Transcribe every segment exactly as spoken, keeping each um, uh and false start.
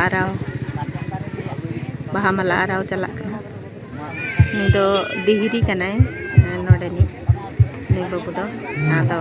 ᱟᱨᱟᱣ, ᱵᱟᱦᱟ ᱢᱟᱞᱟ ᱟᱨᱟᱣ ᱪᱟᱞᱟᱜ ᱠᱟᱱᱟ᱾ ᱱᱩᱭ ᱫᱚ ᱫᱤᱦᱨᱤ ᱠᱟᱱᱟᱭ, ᱱᱚᱰᱮᱱᱤᱡ ᱱᱩᱭ ᱵᱟᱹᱵᱩ ᱫᱚ᱾ ᱟᱫᱚ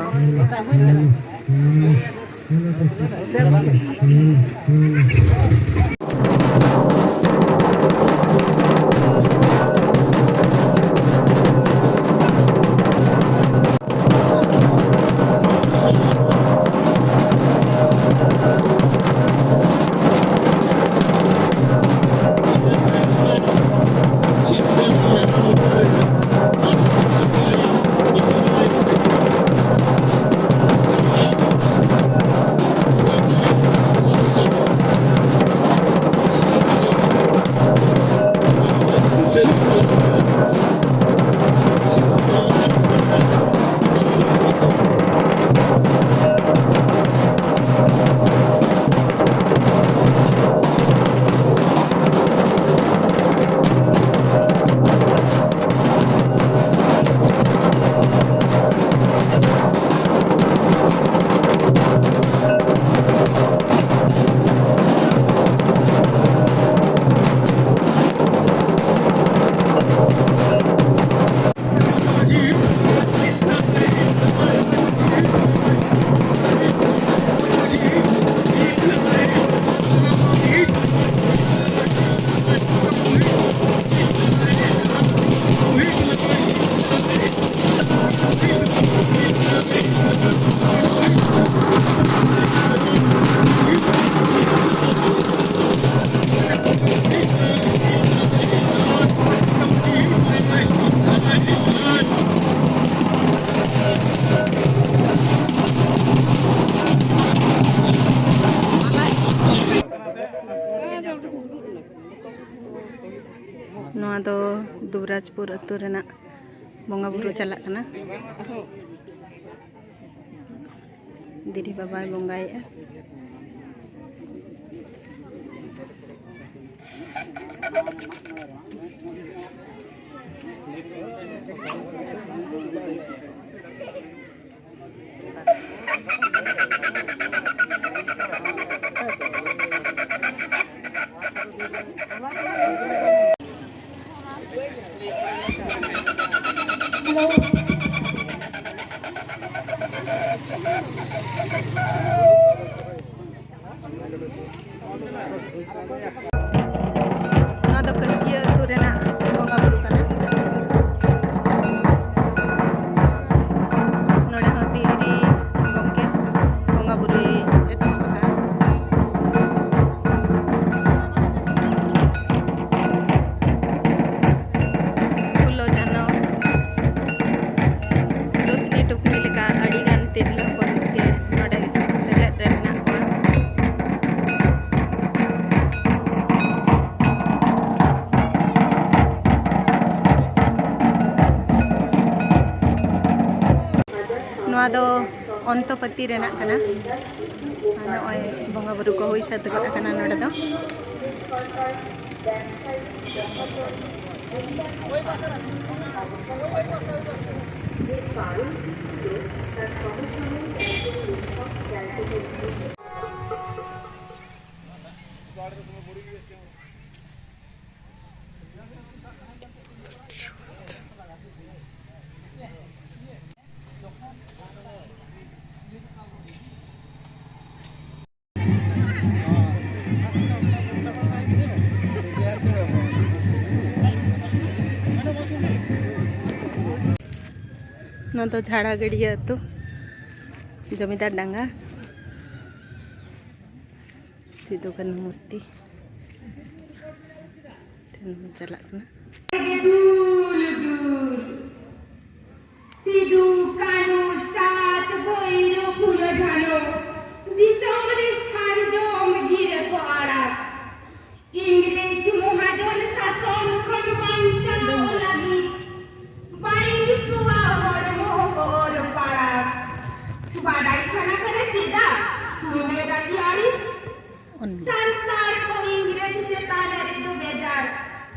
ᱱᱚᱣᱟ ᱫᱚ ᱫᱩᱵᱨᱟᱡᱽᱯᱩᱨ ᱟᱹᱛᱩ ᱨᱮᱱᱟᱜ ᱵᱚᱸᱜᱟ ᱵᱩᱨᱩ ᱪᱟᱞᱟᱜ ᱠᱟᱱᱟ᱾ ᱫᱤᱨᱤ ᱵᱟᱵᱟᱭ ᱵᱚᱸᱜᱟᱭᱮᱫᱼᱟ᱾ ᱱᱚᱣᱟ ᱫᱚ ᱠᱟᱹᱥᱭᱟᱹ ᱟᱹᱛᱩ ᱨᱮᱱᱟᱜ ᱵᱚᱸᱜᱟ ᱵᱩᱨᱩ ᱠᱟᱱᱟ᱾ ᱱᱚᱰᱮ ᱦᱚᱸ ᱛᱤᱨᱤ ᱜᱚᱢᱠᱮ ᱵᱚᱸᱜᱟ ᱵᱩᱨᱩᱭ ᱮᱛᱚᱦᱚᱵ ᱟᱠᱟᱫᱼᱟ᱾ ᱯᱷᱩᱞᱳ ᱡᱷᱟᱱᱚ, ᱨᱩᱛᱱᱤ ᱴᱩᱠᱱᱤ ᱞᱮᱠᱟ ᱟᱹᱰᱤ ᱜᱟᱱ ᱛᱤᱨᱞᱟᱹ ᱦᱚᱯᱚᱱ ᱜᱮ ᱱᱚᱰᱮ ᱥᱮᱞᱮᱫ ᱨᱮ ᱢᱮᱱᱟᱜ ᱠᱚᱣᱟ᱾ ᱱᱚᱣᱟ ᱫᱚ ᱚᱱᱛᱚᱯᱟᱹᱛᱤ ᱨᱮᱱᱟᱜ ᱠᱟᱱᱟ᱾ ᱱᱚᱜᱼᱚᱭ ᱵᱚᱸᱜᱟ ᱵᱩᱨᱩ ᱠᱚ ᱦᱩᱭ ᱥᱟᱹᱛ ᱜᱚᱫ ᱟᱠᱟᱱᱟ ᱱᱚᱰᱮ ᱫᱚ᱾ ᱱᱚᱣᱟ ᱫᱚ ᱡᱷᱟᱲᱟᱜᱟᱹᱲᱭᱟᱹ ᱟᱹᱛᱩ, ᱡᱚᱢᱤᱫᱟᱨ ᱰᱟᱸᱜᱟ᱾ ᱥᱤᱫᱩ ᱠᱟᱹᱱᱦᱩ ᱢᱩᱨᱛᱤ ᱴᱷᱮᱱ ᱵᱚᱱ ᱪᱟᱞᱟᱜ ᱠᱟᱱᱟ᱾ ᱫᱩᱞ ᱫᱩᱞ, ᱥᱤᱫᱩ ᱠᱟᱹᱱᱦᱩ ᱪᱟᱸᱫ ᱵᱷᱟᱭᱨᱚ ᱯᱷᱩᱞᱳ ᱡᱷᱟᱱᱚ, ᱫᱤᱥᱚᱢ ᱨᱮ ᱥᱟᱨᱡᱚᱢ ᱜᱤᱨᱟᱹ ᱠᱚ ᱟᱲᱟᱜ᱾ ᱤᱝᱨᱮᱡᱽ ᱢᱚᱦᱟᱡᱚᱱ ᱥᱟᱥᱚᱱ ᱠᱷᱚᱱ ᱵᱟᱧᱪᱟᱣ ᱞᱟᱹᱜᱤᱫ ᱵᱟᱹᱭᱨᱤ ᱠᱚᱣᱟᱜ ᱦᱚᱲᱢᱚ ᱚᱨ ᱯᱟᱲᱟᱜ᱾ ᱵᱟᱰᱟᱭ ᱥᱟᱱᱟ ᱠᱟᱱᱟ ᱪᱮᱫᱟᱜ ᱱᱩᱱᱟᱹᱜ ᱟᱹᱰᱤ ᱟᱹᱲᱤᱥ? ᱚᱱ- ᱥᱟᱱᱛᱟᱲ ᱠᱚ ᱤᱝᱨᱮᱡᱽ ᱪᱮᱛᱟᱱ ᱨᱮ ᱫᱩ ᱵᱮᱡᱟᱨ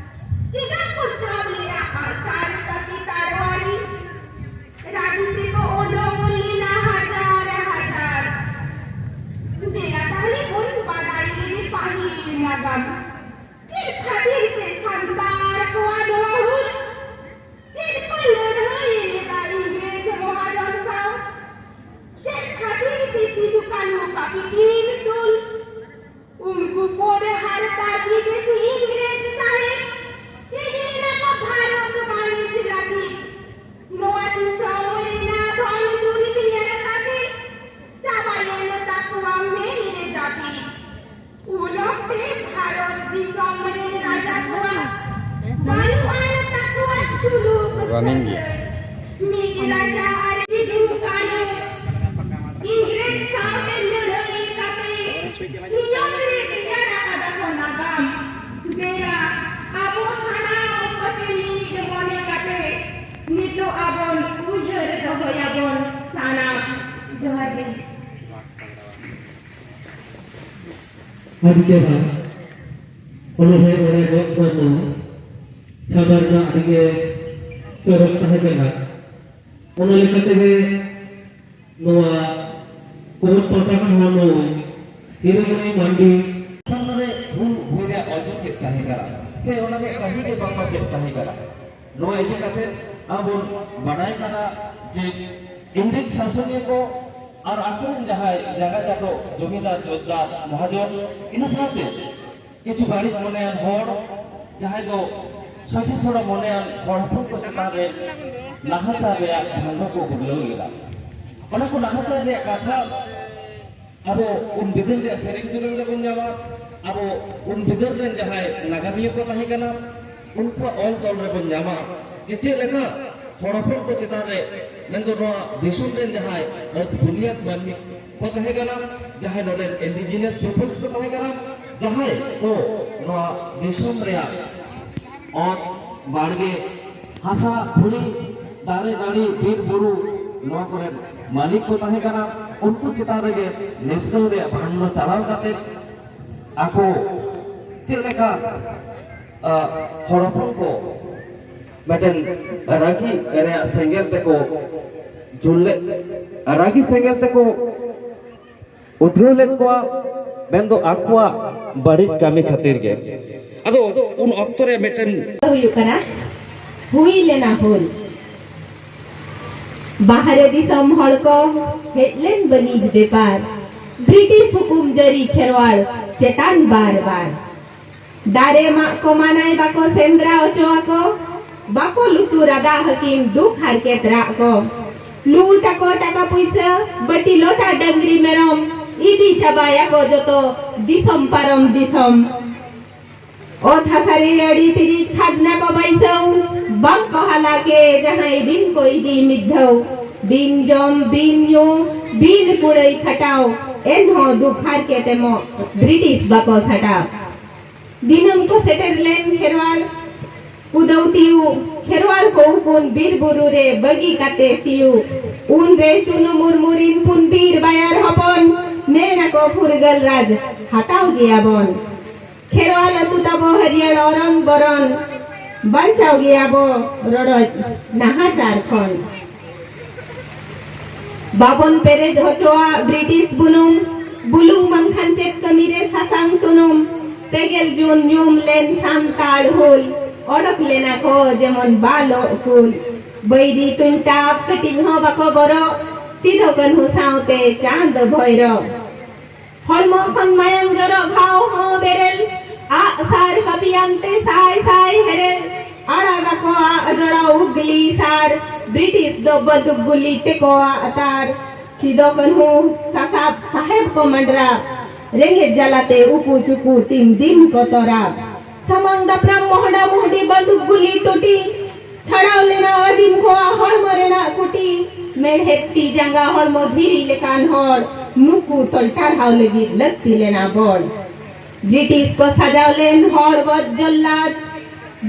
ᱪᱮᱫᱟᱜ ᱠᱚ ᱥᱟᱵ ᱞᱮᱫᱼᱟ ᱨᱟᱱᱤᱝ ᱜᱮ᱾ ᱢᱤᱫ ᱨᱟᱡᱟ ᱟᱨ ᱥᱤᱫᱩ ᱠᱟᱹᱱᱦᱩ ᱤᱝᱨᱮᱡᱽ ᱥᱟᱶᱛᱮ ᱞᱟᱹᱲᱦᱟᱹᱭ ᱠᱟᱛᱮ ᱥᱤᱧᱚᱛ ᱨᱮ ᱛᱮᱭᱟᱨ ᱟᱠᱟᱫᱟ ᱠᱚ ᱱᱟᱜᱟᱢ᱾ ᱫᱮᱞᱟ, ᱟᱵᱚ ᱥᱟᱱᱟᱢ ᱠᱚᱛᱮ ᱢᱤᱫ ᱢᱚᱱᱮ ᱠᱟᱛᱮ ᱱᱤᱛᱚᱜ ᱟᱵᱚᱱ ᱩᱭᱦᱟᱹᱨ ᱫᱚᱦᱚᱭᱟᱵᱚᱱ ᱥᱟᱱᱟᱢ᱾ ᱡᱚᱦᱟᱨ ᱜᱮ᱾ ᱟᱹᱰᱤ ᱪᱮᱦᱨᱟ᱾ ᱚᱱᱚᱬᱦᱮ ᱚᱸᱰᱮ ᱜᱚᱜ ᱠᱚ ᱮᱢᱟ᱾ ᱪᱷᱟᱸᱫᱟ ᱨᱮᱱᱟᱜ ᱟᱹᱰᱤ ᱜᱮ ᱪᱚᱨᱚᱠ ᱛᱟᱦᱮᱸ ᱠᱟᱱᱟ᱾ ᱚᱱᱟ ᱞᱮᱠᱟ ᱛᱮᱜᱮ ᱱᱚᱣᱟ ᱠᱚᱵᱚᱱ ᱯᱟᱦᱴᱟ ᱠᱷᱚᱱ ᱦᱚᱸ ᱱᱩᱭ ᱦᱤᱨᱟᱹᱢᱚᱱᱤ ᱢᱟᱱᱰᱤ᱾ ᱚᱱᱟ ᱨᱮ ᱦᱩᱞ ᱦᱩᱭ ᱨᱮᱭᱟᱜ ᱚᱡᱮ ᱪᱮᱫ ᱛᱟᱦᱮᱸ ᱠᱟᱱᱟ ᱥᱮ ᱚᱱᱟ ᱨᱮᱭᱟᱜ ᱠᱟᱹᱦᱱᱤ ᱜᱮ ᱵᱟᱝᱢᱟ ᱪᱮᱫ ᱛᱟᱦᱮᱸ ᱠᱟᱱᱟ? ᱱᱚᱣᱟ ᱤᱫᱤ ᱠᱟᱛᱮ ᱟᱵᱚ ᱵᱟᱰᱟᱭ ᱠᱟᱱᱟ ᱡᱮ ᱤᱝᱨᱮᱡᱽ ᱥᱟᱥᱚᱱᱤᱭᱟᱹ ᱠᱚ ᱟᱨ ᱟᱠᱚᱨᱮᱱ ᱡᱟᱦᱟᱸᱭ ᱡᱟᱸᱜᱟ ᱪᱟᱴᱚ ᱡᱚᱢᱤᱫᱟᱨ ᱡᱳᱛᱫᱟᱨ ᱢᱚᱦᱟᱡᱚᱱ, ᱤᱱᱟᱹ ᱥᱟᱶᱛᱮ ᱠᱤᱪᱷᱩ ᱵᱟᱹᱲᱤᱡ ᱢᱚᱱᱮᱭᱟᱱ ᱦᱚᱲ ᱡᱟᱦᱟᱸᱭ ᱫᱚ ᱥᱚᱡᱷᱮ ᱥᱚᱲᱚ ᱢᱚᱱᱮᱭᱟᱱ ᱦᱚᱲ ᱦᱚᱯᱚᱱ ᱠᱚ ᱪᱮᱛᱟᱱ ᱨᱮ ᱱᱟᱦᱟᱪᱟᱨ ᱨᱮᱭᱟᱜ ᱫᱷᱟᱱᱫᱟ ᱠᱚ ᱜᱩᱨᱞᱟᱹᱣ ᱞᱮᱫᱟ᱾ ᱚᱱᱟ ᱠᱚ ᱱᱟᱦᱟᱪᱟᱨ ᱨᱮᱭᱟᱜ ᱠᱟᱛᱷᱟ ᱟᱵᱚ ᱩᱱ ᱵᱤᱫᱟᱹᱞ ᱨᱮᱭᱟᱜ ᱥᱮᱨᱮᱧ ᱫᱩᱨᱟᱹᱝ ᱨᱮᱵᱚᱱ ᱧᱟᱢᱟ, ᱟᱵᱚ ᱩᱱ ᱵᱤᱫᱟᱹᱞ ᱨᱮᱱ ᱡᱟᱦᱟᱸᱭ ᱱᱟᱜᱟᱢᱤᱭᱟᱹ ᱠᱚ ᱛᱟᱦᱮᱸ ᱠᱟᱱᱟ, ᱩᱱᱠᱩᱣᱟᱜ ᱚᱞ ᱛᱚᱞ ᱨᱮᱵᱚᱱ ᱧᱟᱢᱟ ᱡᱮ ᱪᱮᱫ ᱞᱮᱠᱟ ᱦᱚᱲ ᱦᱚᱯᱚᱱ ᱠᱚ ᱪᱮᱛᱟᱱ ᱨᱮ, ᱢᱮᱱᱫᱚ ᱱᱚᱣᱟ ᱫᱤᱥᱚᱢ ᱨᱮᱱ ᱡᱟᱦᱟᱸᱭ ᱟᱹᱛ ᱵᱩᱱᱤᱭᱟᱹᱫ ᱢᱟᱹᱱᱢᱤ ᱠᱚ ᱛᱟᱦᱮᱸ ᱠᱟᱱᱟ, ᱡᱟᱦᱟᱸᱭ ᱱᱚᱰᱮᱱ indigenous peoples ᱠᱚ ᱛᱟᱦᱮᱸ ᱠᱟᱱᱟ, ᱡᱟᱦᱟᱸᱭ ᱠᱚ ᱱᱚᱣᱟ ᱫᱤᱥᱚᱢ ᱨᱮᱭᱟᱜ ᱚᱛ, ᱵᱟᱲᱜᱮ, ᱦᱟᱥᱟ, ᱫᱷᱩᱲᱤ, ᱫᱟᱨᱮ, ᱱᱟᱹᱲᱤ, ᱵᱤᱨ, ᱵᱩᱨᱩ, ᱱᱚᱣᱟ ᱠᱚᱨᱮ ᱢᱟᱹᱞᱤᱠ ᱠᱚ ᱛᱟᱦᱮᱸ ᱠᱟᱱᱟ, ᱩᱱᱠᱩ ᱪᱮᱛᱟᱱ ᱨᱮᱜᱮ ᱱᱮᱥᱱᱟᱞ ᱨᱮᱭᱟᱜ ᱵᱷᱟᱱᱰᱚ ᱪᱟᱞᱟᱣ ᱠᱟᱛᱮ ᱟᱠᱚ ᱪᱮᱫ ᱞᱮᱠᱟ, ᱟ, ᱦᱚᱲ ᱦᱚᱯᱚᱱ ᱠᱚ ᱢᱤᱫᱴᱮᱱ ᱨᱟᱹᱜᱤ ᱨᱮᱭᱟᱜ ᱥᱮᱸᱜᱮᱞ ᱛᱮᱠᱚ ᱡᱩᱞ ᱞᱮᱫ, ᱨᱟᱹᱜᱤ ᱥᱮᱸᱜᱮᱞ ᱛᱮᱠᱚ ᱩᱫᱷᱟᱹᱣ ᱞᱮᱫ ᱠᱚᱣᱟ, ᱢᱮᱱᱫᱚ ᱟᱠᱚᱣᱟᱜ ᱵᱟᱹᱲᱤᱡ ᱠᱟᱹᱢᱤ ᱠᱷᱟᱹᱛᱤᱨ ᱜᱮ᱾ ᱟᱫᱚ ᱩᱱ ᱚᱠᱛᱚ ᱨᱮ ᱢᱤᱫᱴᱮᱱ ᱦᱩᱭᱩᱜ ᱠᱟᱱᱟ, ᱦᱩᱭ ᱞᱮᱱᱟ ᱦᱩᱞ᱾ ᱵᱟᱦᱨᱮ ᱫᱤᱥᱚᱢ ᱦᱚᱲ ᱠᱚ ᱦᱮᱡ ᱞᱮᱱ ᱵᱟᱹᱱᱤᱡ ᱵᱮᱯᱟᱨ, ᱵᱨᱤᱴᱤᱥ ᱦᱩᱠᱩᱢ ᱡᱟᱹᱨᱤ ᱠᱷᱮᱨᱣᱟᱲ ᱪᱮᱛᱟᱱ ᱵᱟᱨ ᱵᱟᱨ᱾ ᱫᱟᱨᱮ ᱢᱟᱜ ᱠᱚ ᱢᱟᱱᱟᱭ ᱵᱟᱠᱚ ᱥᱮᱸᱫᱽᱨᱟ ᱚᱪᱚ ᱟᱠᱚ, ᱵᱟᱠᱚ ᱞᱩᱛᱩᱨ ᱟᱫᱟ ᱦᱟᱹᱠᱤᱢ ᱫᱩᱠ ᱦᱟᱨᱠᱮᱛ ᱨᱟᱜ ᱠᱚ᱾ ᱞᱩᱴ ᱟᱠᱚ ᱴᱟᱠᱟ ᱯᱩᱭᱥᱟᱹ, ᱵᱟᱹᱴᱤ ᱞᱚᱴᱟ ᱰᱟᱹᱝᱨᱤ ᱢᱮᱨᱚᱢ, ᱤᱫᱤ ᱪᱟᱵᱟᱭᱟᱠᱚ ᱡᱚᱛᱚ ᱫᱤᱥᱚᱢ ᱯᱟᱨᱚᱢ ᱫᱤᱥᱚᱢ᱾ ᱚᱛ ᱦᱟᱥᱟ ᱨᱮ ᱟᱹᱰᱤ ᱛᱤᱨᱤᱡ ᱠᱷᱟᱡᱽᱱᱟ ᱠᱚ ᱵᱟᱹᱭᱥᱟᱹᱣ, ᱵᱟᱝ ᱠᱚ ᱦᱟᱞᱟ ᱠᱮ ᱡᱟᱦᱟᱸᱭ ᱫᱤᱱ ᱠᱚ ᱤᱫᱤ ᱢᱤᱫ ᱫᱷᱟᱣ᱾ ᱵᱤᱱ ᱡᱚᱢ ᱵᱤᱱ ᱧᱩ ᱵᱤᱱ ᱠᱩᱲᱟᱹᱭ ᱠᱷᱟᱴᱟᱣ, ᱮᱱᱦᱚᱸ ᱫᱩᱠ ᱦᱟᱨᱠᱮᱛ ᱮᱢᱚᱜ ᱵᱨᱤᱴᱤᱥ ᱵᱟᱠᱚ ᱥᱟᱴᱟᱣ᱾ ᱫᱤᱱᱟᱹᱢ ᱠᱚ ᱥᱮᱴᱮᱨ ᱞᱮᱱ ᱠᱷᱮᱨᱣᱟᱲ ᱠᱩᱫᱟᱹᱣ ᱛᱤᱭᱩ, ᱠᱷᱮᱨᱣᱟᱲ ᱠᱚ ᱩᱠᱩᱱ ᱵᱤᱨ ᱵᱩᱨᱩ ᱨᱮ ᱵᱟᱹᱜᱤ ᱠᱟᱛᱮ ᱥᱤᱭᱩ᱾ ᱩᱱᱨᱮ ᱪᱩᱱᱩ ᱢᱩᱨᱢᱩ ᱨᱤᱱ ᱯᱩᱱ ᱵᱤᱨ ᱵᱟᱭᱟᱨ ᱦᱚᱯᱚᱱ, ᱢᱮᱱ ᱟᱠᱚ ᱯᱷᱩᱨᱜᱟᱹᱞ ᱨᱟᱡᱽ ᱦᱟᱛᱟᱣ ᱜᱮᱭᱟᱵᱚᱱ᱾ ᱠᱷᱮᱨᱣᱟᱞ ᱟᱹᱛᱩ ᱛᱟᱵᱚ ᱦᱟᱹᱨᱭᱟᱹᱲ ᱚᱨᱚᱱ ᱵᱚᱨᱚᱱ, ᱵᱟᱧᱪᱟᱣ ᱜᱮᱭᱟᱵᱚ ᱨᱚᱰᱚᱡ ᱱᱟᱦᱟᱪᱟᱨ ᱠᱷᱚᱱ᱾ ᱵᱟᱵᱚᱱ ᱯᱮᱨᱮᱡ ᱦᱚᱪᱚᱣᱟᱜ ᱵᱨᱤᱴᱤᱥ ᱵᱩᱱᱩᱢ, ᱵᱩᱞᱩᱝ ᱵᱟᱝᱠᱷᱟᱱ ᱪᱮᱫ ᱠᱟᱹᱢᱤᱨᱮ ᱥᱟᱥᱟᱝ ᱥᱩᱱᱩᱢ᱾ ᱯᱮᱜᱮᱞ ᱡᱩᱱ ᱧᱩᱢ ᱞᱮᱱ ᱥᱟᱱᱛᱟᱲ ᱦᱩᱞ, ᱚᱰᱚᱠ ᱞᱮᱱᱟ ᱠᱚ ᱡᱮᱢᱚᱱ ᱵᱟᱞᱚᱜ ᱠᱩᱞ᱾ ᱵᱟᱹᱭᱨᱤ ᱛᱩᱧ ᱛᱟᱯ ᱠᱟᱹᱴᱤᱡ ᱦᱚᱸ ᱵᱟᱠᱚ ᱵᱚᱨᱚᱜ, ᱥᱤᱫᱚ ᱠᱟᱹᱱᱦᱩ ᱥᱟᱶᱛᱮ ᱪᱟᱸᱫ ᱵᱷᱳᱭᱨᱚᱵ᱾ ᱦᱚᱲᱢᱚ ᱠᱷᱚᱱ ᱢᱟᱭᱟᱝ ᱡᱚᱨᱚᱜ ᱜᱷᱟᱣ ᱦᱚᱸ ᱵᱮᱨᱮᱞ, ᱟᱜ ᱥᱟᱨ ᱠᱟᱹᱯᱤᱭᱟᱱ ᱛᱮ ᱥᱟᱭ ᱥᱟᱭ ᱦᱮᱲᱮᱞ᱾ ᱟᱲᱟᱜ ᱟᱠᱚ ᱟᱜ ᱡᱚᱲᱟᱣ ᱩᱜᱽᱞᱤ ᱥᱟᱨ, ᱵᱨᱤᱴᱤᱥ ᱫᱚ ᱵᱟᱹᱫᱩᱠ ᱜᱩᱞᱤ ᱛᱮᱠᱚ ᱟᱜ ᱛᱟᱨ᱾ ᱥᱤᱫᱚ ᱠᱟᱹᱱᱦᱩ ᱥᱟᱥᱟᱵ ᱥᱟᱦᱮᱵ ᱠᱚ ᱢᱟᱸᱰᱨᱟ, ᱨᱮᱸᱜᱮᱡ ᱡᱟᱞᱟᱛᱮ ᱩᱠᱩ ᱪᱩᱠᱩ ᱛᱤᱱ ᱫᱤᱱ ᱠᱚ ᱛᱚᱨᱟ᱾ ᱥᱟᱢᱟᱝ ᱫᱟᱯᱨᱟᱢ ᱢᱚᱦᱰᱟ ᱢᱚᱦᱰᱤ ᱵᱟᱹᱫᱩᱠ ᱜᱩᱞᱤ ᱴᱩᱴᱤ, ᱪᱷᱟᱲᱟᱣ ᱞᱮᱱᱟ ᱟᱹᱫᱤᱢ ᱠᱚᱣᱟᱜ ᱦᱚᱲᱢᱚ ᱨᱮᱱᱟᱜ ᱠᱩᱴᱤ᱾ ᱢᱮᱲᱦᱮᱫ ᱛᱤ ᱡᱟᱸᱜᱟ ᱦᱚᱲᱢᱚ ᱫᱷᱤᱨᱤ ᱞᱮᱠᱟᱱ ᱦᱚᱲ, ᱱᱩᱠᱩ ᱛᱚᱞ ᱴᱟᱨᱦᱟᱣ ᱞᱟᱹᱜᱤᱫ ᱞᱟᱹᱠᱛᱤ ᱞᱮᱱᱟ ᱵᱚᱲ᱾ ᱵᱨᱤᱴᱤᱥ ᱠᱚ ᱥᱟᱡᱟᱣ ᱞᱮᱱ ᱦᱚᱲ ᱜᱚᱡ ᱡᱚᱞᱞᱟᱫ,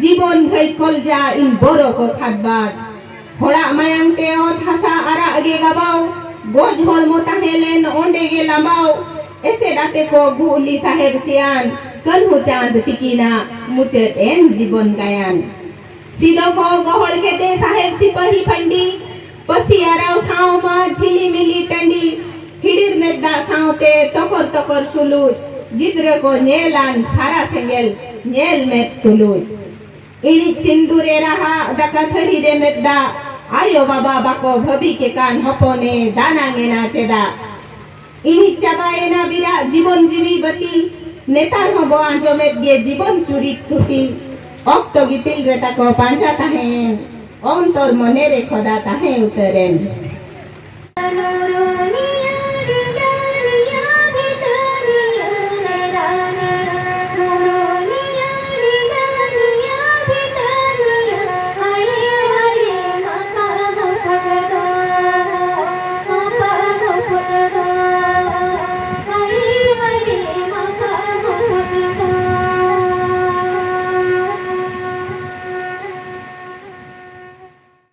ᱡᱤᱵᱚᱱ ᱜᱷᱟᱹᱭ ᱠᱚᱞᱡᱟ ᱤᱱ ᱵᱚᱨᱚ ᱠᱚ ᱠᱷᱟᱫᱽᱵᱟᱫ᱾ ᱦᱚᱲᱟᱜ ᱢᱟᱭᱟᱝ ᱛᱮ ᱚᱛ ᱦᱟᱥᱟ ᱟᱨᱟᱜ ᱜᱮ ᱜᱟᱵᱟᱣ, ᱜᱚᱡ ᱦᱚᱲᱢᱚ ᱛᱟᱦᱮᱸ ᱞᱮᱱ ᱚᱸᱰᱮ ᱜᱮ ᱞᱟᱢᱵᱟᱣ᱾ ᱮᱥᱮᱫ ᱟᱛᱮ ᱠᱚ ᱜᱩᱜᱞᱤ ᱥᱟᱦᱮᱵ ᱥᱮᱭᱟᱱ, ᱠᱟᱹᱱᱦᱩ ᱪᱟᱸᱫ ᱛᱤᱠᱤᱱᱟᱜ ᱢᱩᱪᱟᱹᱫ ᱮᱱ ᱡᱤᱵᱚᱱ ᱜᱟᱭᱟᱱ᱾ ᱥᱤᱫᱚ ᱠᱚ ᱜᱚᱦᱚᱲ ᱠᱮᱫᱮ ᱥᱟᱦᱮᱵ ᱥᱤᱯᱟᱹᱦᱤ ᱯᱷᱟᱹᱱᱰᱤ, ᱯᱟᱹᱥᱤ ᱟᱨᱟᱣ ᱴᱷᱟᱶ ᱢᱟ ᱡᱷᱤᱞᱤᱢᱤᱞᱤ ᱴᱟᱺᱰᱤ᱾ ᱦᱤᱰᱤᱨ ᱢᱮᱫ ᱫᱟᱜ ᱥᱟᱶᱛᱮ ᱛᱚᱠᱚᱨ ᱛᱚᱠᱚᱨ ᱥᱩᱞᱩᱡ, ᱜᱤᱫᱽᱨᱟᱹ ᱠᱚ ᱧᱮᱞᱟᱱ ᱥᱟᱨᱟ ᱥᱮᱸᱜᱮᱞ, ᱧᱮᱞ ᱢᱮᱫ ᱛᱩᱞᱩᱡ᱾ ᱤᱬᱤᱡ ᱥᱤᱸᱫᱩᱨ ᱮ ᱨᱟᱦᱟᱜ ᱫᱟᱠᱟ ᱛᱷᱟᱹᱨᱤ ᱨᱮ ᱢᱮᱫ ᱫᱟᱜ, ᱟᱭᱳ ᱵᱟᱵᱟ ᱵᱟᱠᱚ ᱵᱷᱟᱹᱵᱤ ᱠᱮ ᱠᱟᱱ ᱦᱚᱯᱚᱱᱮ ᱫᱟᱱᱟᱝ ᱮᱱᱟ ᱪᱮᱫᱟᱜ? ᱤᱬᱤᱡ ᱪᱟᱵᱟᱭᱮᱱᱟ ᱵᱤᱨᱟᱜ ᱡᱤᱵᱚᱱ ᱡᱤᱣᱤ ᱵᱟᱹᱛᱤ, ᱱᱮᱛᱟᱨ ᱦᱚᱸ ᱵᱚ ᱟᱸᱡᱚᱢᱮᱫ ᱜᱮ ᱡᱤᱵᱚᱱ ᱪᱩᱨᱤᱛ ᱛᱷᱩᱛᱤ᱾ ᱚᱠᱛᱚ ᱜᱤᱛᱤᱞ ᱨᱮ ᱛᱟᱠᱚ ᱯᱟᱸᱡᱟ ᱛᱟᱦᱮᱸᱭᱮᱱ, ᱚᱱᱛᱚᱨ ᱢᱚᱱᱮ ᱨᱮ ᱠᱷᱚᱫᱟ ᱛᱟᱦᱮᱸ ᱩᱛᱟᱹᱨᱮᱱ᱾